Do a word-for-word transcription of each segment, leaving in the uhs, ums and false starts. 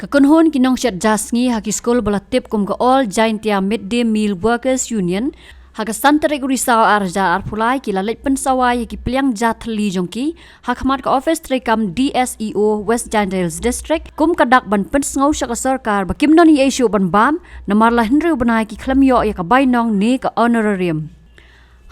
Kynhun ki nongshet ja sngi ha ki skul ba la tip kum ka All Jaintia Midday Meal Workers Union, ha ka san tarik u Risaw ar hajar arphew lai ki la leit pynsawai ïa ki pliang ja thylli jong ki ha khmat ka office treikam D S E O West Jaintia Hills District, kum ka dak ban pynsngew sha ka sorkar ba kim don ei ei shuh ban bam, namar la hynriew bnai ki khlem ïoh ïa ka bainong ne ka honorarium.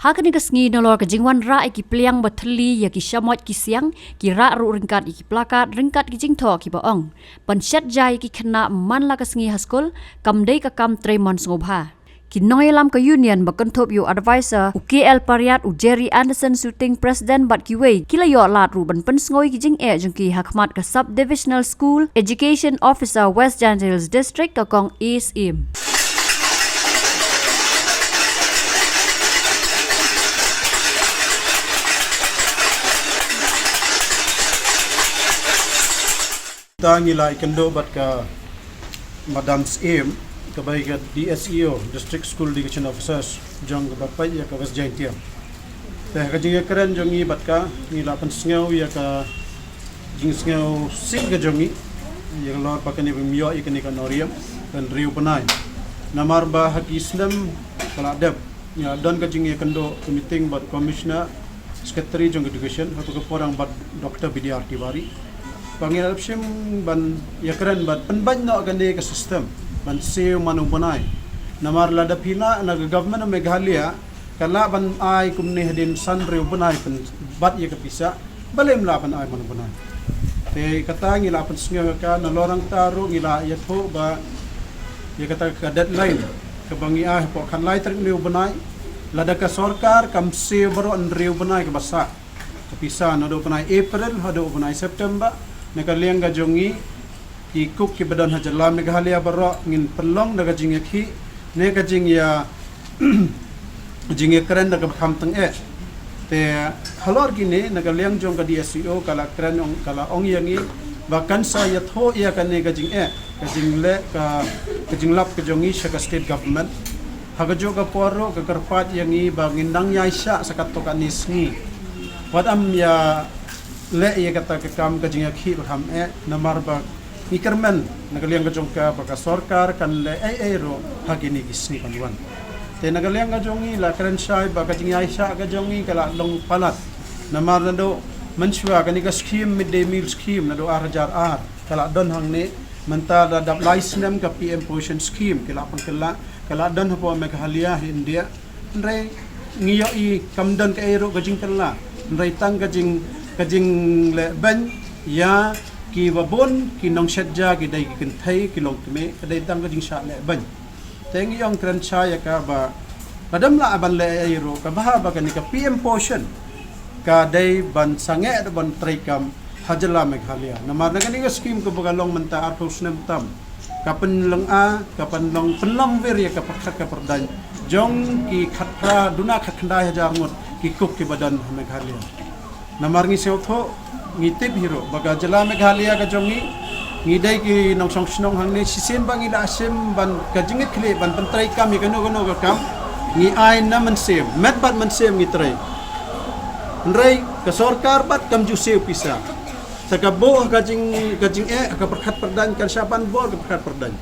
Ha kane ka sngi, nalor ka jingwanrah ïa ki pliang ba thylli ïa ki shamoit ki siang, ki rah ruh ryngkat ïa ki plakat ryngkat ki jingthoh kiba ong ban shet ja ïa ki khynnah man la ka sngi ha skul kam dei ka kam trei mon sngewbha. Ki nongïalam ka Union ba kynthup ïa u Advisor u K L Pariat, u Jerry Anderson Suting, President, bad kiwei ki la ïoh lad ruh ban pynsngew ïa ki jingeh jong ki ha khmat ka Sub Divisional School Education Officer West Jaintia Hills District, ka Kong A Syiem. Ta ngi la ïakynduh bad ka Madam Syiem, kaba ïa ka D S E O, District School Education Officers, jong kaba peit ïa ka West Jaintia. Te ha ka jingïakren jong ngi bad ka, ngi la pynsngew ïa ka jingsngew sih ka jong ngi ïa ka lor ba kane bym ïoh ïa kane ka honorarium hynriew bnai. Namar ba ha ki snem ba la dep, ïa, don ka jingïakynduh ka meeting bad Commissioner, Secretary jong Education, ha ka por bad Doctor B D R Tiwari. Ba ngi la shim ban ïakren ban pynbeit noh kane ka system ban siew man u bnai. Namar lada phi lah na ka Government of Meghalaya ka lah ban ai kumne hadien san hynriew bnai pynbat ïa ka pisa, balei ym lah ban ai man u bnai. Te kata ngi la pynsngew ïa ka, nalor nangta ruh ngi la ïathuh ba ïa kata ka deadline kaba ngi ai hapoh khatlai tarik une u bnai, lada ka sorkar kam siew baroh hynriew bnai kaba sah ka pisa naduh u bnai April haduh u bnai September, na ka liang ka jong ngi, ki cook kiba don ha jylla Meghalaya baroh ngin pynlong da ka jingïakhih ne ka jingïa, jingïakren da kaba kham tyngeh. Te halor kine, na ka liang jong ka D S E O ka la kren ong, ka la ong ïa ngi ba kan sa ïathuh ïa kane ka jingeh, ka jingleh, ka, ka jinglap ka jong ngi sha ka state government. Ha kajuh ka por ruh ka kyrpad ïa ngi ba ngin nang ïaishah sa katto katne sngi. Wat ym ïa leh ïa kata ka kam ka jingïakhih ba kham eh, namar ba ngi kyrmen na ka liang ka jong ka ba ka sorkar kan leh ei ei ruh ha kine ki sngi ban wan. Te na ka liang ka jong ngi la kren shai ba ka jingïaishah ka jong ngi ka la long palat. Namar naduh mynshuwa kane ka scheme, midday meal scheme, naduh ar hajar ar ka la don hangne, mynta la dap lai snem ka P M Poshan scheme ki la pynkylla, ka la don hapoh Meghalaya, ha India. Hynrei ngi ïohi kam don kaei ruh ka jingkylla. Hynrei tang ka jing, ka jingleh beiñ ïa kiba bun ki nongshet ja, ki dei ki kynthei, ki longkmie, ka dei tang ka jingshah leh beiñ. Te ngi ong kren shai ïa ka ba lada ym lah ban leh ei ei ruh, ka bha ba kane ka P M Poshan ka dei ban sangeh da ban treikam ha jylla Meghalaya. Namar na kane ka scheme kaba ka long mynta arphew snem tam, ka pynlong a, ka pynlong, pynlong wir ïa ka pyrkhat ka pyrdaiñ jong ki khatphra, duna khatkhyndai hajar ngut ki cook kiba don ha Meghalaya. Namar ngi sngewthuh, ngi tip hi ruh ba ka jylla Meghalaya ka jong ngi, ngi dei ki nongshong shnong hangne, shisien ba ngi la shim ban ka jingkitkhlieh ban pyntreikam ïa kano kano ka kam, ngi ai na mynsiem, met bad mynsiem ngi trei. Hynrei ka sorkar pat kam ju siew pisa. Te ka buh ka jing, ka jingeh, ka pyrkhat pyrdaiñ, kan shah ban bor ka pyrkhat pyrdaiñ.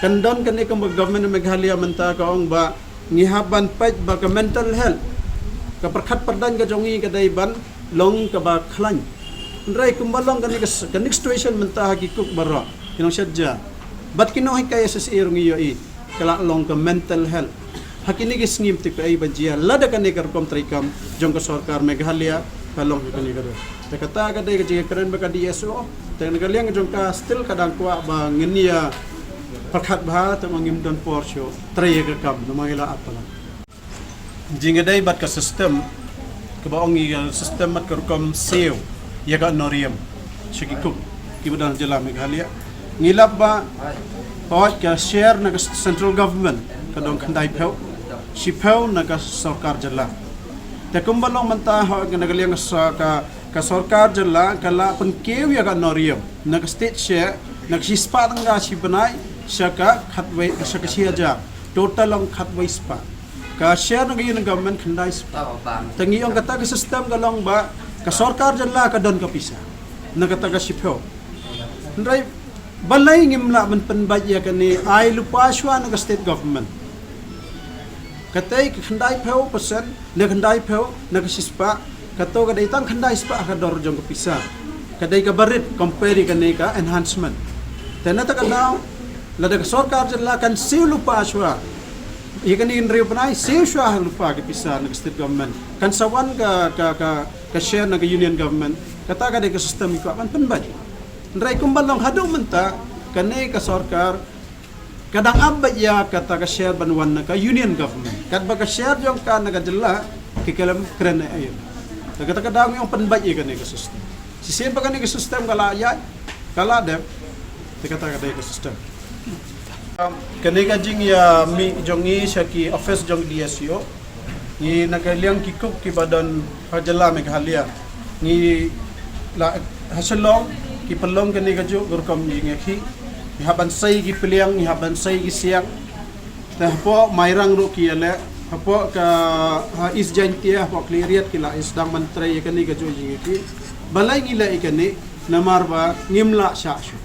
Kan don kane ka Government of Meghalaya mynta ka ong ba ngi hap ban peit ba ka mental health, ka pyrkhat pyrdaiñ ka jong ngi ka dei ban long kaba khlaiñ. Hynrei kumba long kane ka s-, kane ka situation mynta ha ki cook baroh, ki nongshet ja, bad ki nonghikai S S A ruh ngi ïohi ka la long ka mental health. Ha kine ki sngi ym tip kaei ban jia lada kane ka rukom treikam jong ka sorkar Meghalaya ka long ha kane ka ruh. Te kata ka dei ka jingkren ba ka D S O, te na ka liang jong ka still ka dang kwah ba ngin ïa pyrkhat bha, te ma ngim don por shuh trei ïa ka kam, namar ngi la ap palat. Jingïadei bad ka system, kaba ong ïa ka system bad ka rukom siew ïa ka honorarium sha ki cook kiba don ha jylla Meghalaya, ngi lap ba hooid ka share na ka central government ka don khyndai phew, shiphew na ka sorkar jylla. Te kumba long mynta, hooid, na ka liang ka sa-, ka, ka sorkar jylla ka la pynkiew ïa ka honorarium na ka state share na ka shispah tyngka shi bnai sha ka khatwei, sha ka shi hajar, total long khatwei spah. Ka share na ka union government khyndai spah. Te ngi ong kata ka system ka long ba ka sorkar jylla ka don ka pisa na kata ka shiphew. Hynrei Balei ngim lah ban pynbeit ïa kane, ai lypa shuwa na ka state government. Katei ka khyndai phew percent, na khyndai phew, na ka shispah, kato ka dei tang khyndai spah ka dor jong ka pisa. Ka dei kaba rit compare ïa kane ka enhancement. Te na kata ka daw, lada ka sorkar jylla kan siew lypa shuwa ïa kane ka hynriew bnai, siew shuwa lypa ka pisa na ka state government. Kan sa wan ka, ka, ka, ka share na ka union government. Kata ka dei ka system ïa ka ban pynbeit. Hynrei kumba long haduh mynta, kane ka sorkar ka dang ap beit ïa kata ka share ban wan na ka union government. Katba ka share jong ka na ka jylla, ki khlem kren ei ei. Te kata ka daw ngi ong pynbeit ïa kane ka system. Shisien ba kane ka system ka la ïaid, ka la dep, te kata ka dei ka system. Kane ka jingïamih jong ngi sha ki office jong D S U, ngi na ka liang ki cook kiba don ha jylla Meghalaya, ngi la ha Shillong ki pynlong kane kajuh ka rukom jingïakhih. Ngi hap ban sei ki pliang, ngi hap ban sei ki siang. Te hapoh Mairang ruh ki ïaleh, hapoh ka, ha East Jaintia, hapoh Khliehriat ki la sdang ban trei ïa kane kajuh jingïakhih. Balei ngi leh ïa kane? Namar ba ngim lah shah shuh.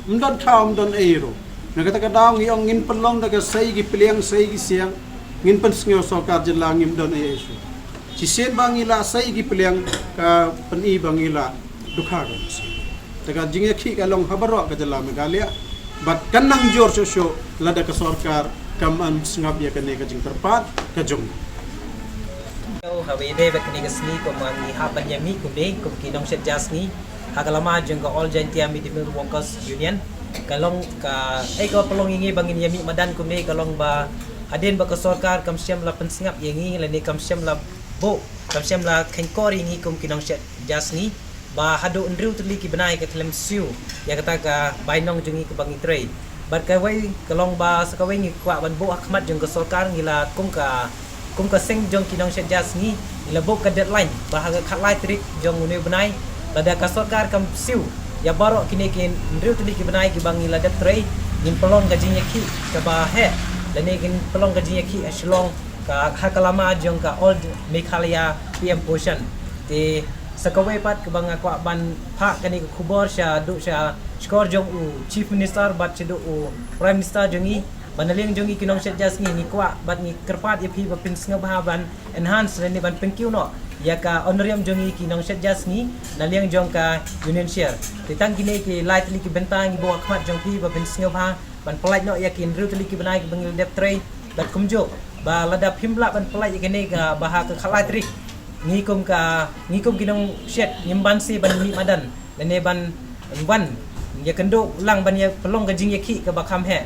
Ym don thaw, ym don ei ruh. Na kata ka daw ngi ong ngin pynlong da ka sei ki pliang, sei ki siang, ngin pynsngew sorkar jylla ngim don ei ei shuh. Shisien ba ngi la sei ki pliang, ka pyni ba ngi la dukha ka. Te ka jingïakhih ka long ha baroh ka jylla Meghalaya. Bad kan nang jur shuh shuh lada ka sorkar kam sngap ïa kane ka jingkyrpad ka jong. Haba ïadei bad kane ka sngi kumba ngi hap ban ïamih kumne kum ki nongshet ja sngi ha ka lama jong ka All Jaintia Mid Day Meal Workers Union, ka long kaei kaba pynlong ïa ngi ba ngin ïamih madan kumne ka long ba hadien ba ka sorkar kam shym la pynsngap ïa ngi lane kam shym la buh, kam shym la kheiñkor ïa ngi kum ki nongshet ja sngi, ba haduh hynriew tylli ki bnai ka khlem siew ïa kata ka bainong jong ngi kaba ngi trei. Bad kawei ka long ba sa kawei ngi kwah ban buh ha khmat jong ka sorkar, ngi la kum ka, kum ka seng jong ki nongshet ja sngi, ngi la buh ka deadline ba ha ka khatlai tarik jong une u bnai, lada ka sorkar kam siew ïa baroh kine ki hynriew tylli ki bnai kiba ngi la dep trei, ngin pynlong ka jingïakhih kaba heh, lane ngin pynlong ka jingïakhih ha Shillong, ka ha ka lama jong ka All Meghalaya P M Poshan. Te sa kawei pat kaba nga kwah ban phah kane ka khubor sha duh sha shkor jong u Chief Minister bad shaduh u Prime Minister jong ngi, ba na liang jong ngi ki nongshet ja sngi ngi kwah bad ngi kyrpad ïa phi ba phin sngewbha ban enhance lane ban pynkiew noh ïa ka honorarium jong ngi ki nongshet ja sngi na liang jong ka union share. Te tang kine ki lai tylli ki bynta ngi buh ha khmat jong phi ba phin sngewbha ban pynlait noh ïa ki hynriew tylli ki bnai kiba ngi la dep trei bad kumjuh ba lada phim lah ban pynlait ïa kane kaba ha ka khatlai tarik, ngi kum ka, ngi kum ki nongshet ngim banse ban mih madan lane ban wan ïakynduh lang ban ïa pynlong ka jingïakhih kaba kham heh.